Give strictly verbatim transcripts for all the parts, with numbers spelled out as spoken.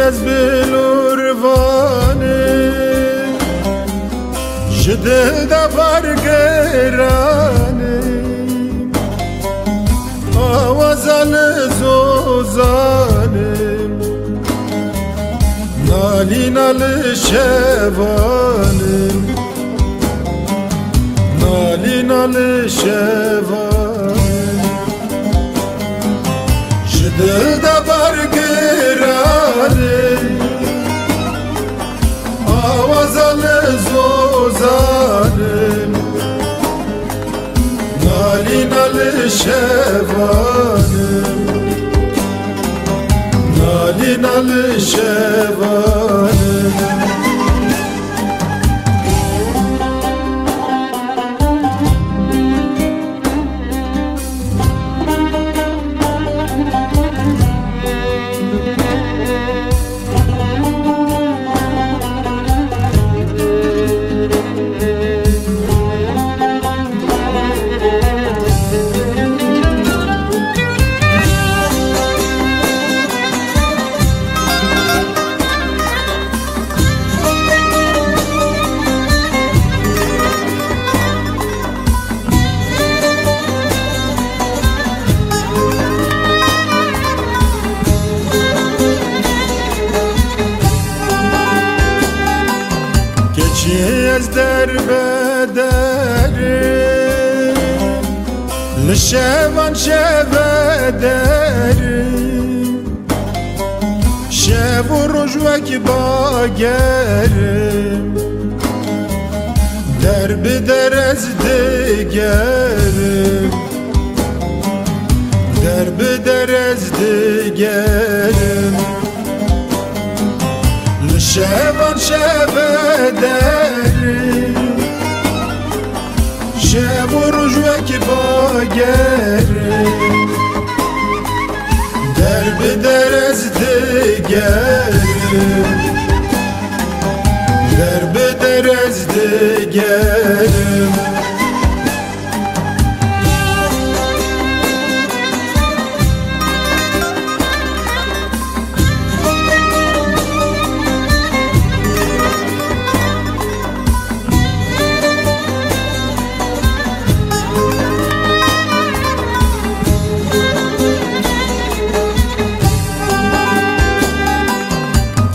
Ez bilûrvanim, ji dil de bargiranim, awaza li zozanim, nalîna li şevanim, nalîna li şevanim. Ji dil de bargiranim, awaza li zozanim, nalîna li şevanim, nalîna li şevanim. Keçî ez derbederim, li şevan şevederim. Şev û roj wek bagerim, der bi der ez digerim, der bi der ez digerim. Li şevan şevederim, şev û roj wek bagerim, der bi der ez digerim, der bi der ez digerim.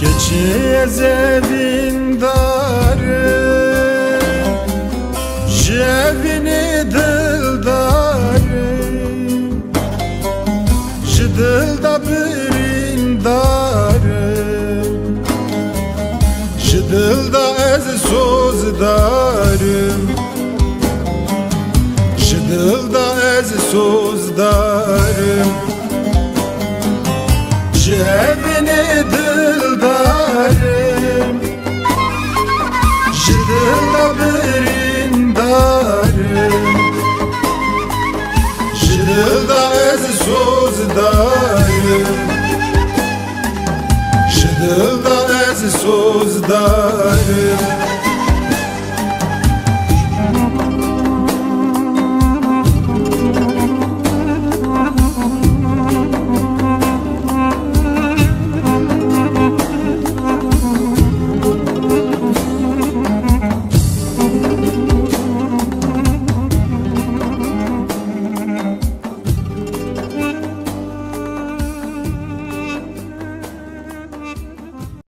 Keçî ez evîndarim, ji evînê dildarim, ji dil de birîndarim, ji dil de ez sozdarim, ji dil de ez sozdarim, ji evînê dildarim, ji dil de birîndarim, ji dil de ez sozdarim, ji dil de ez sozdarim.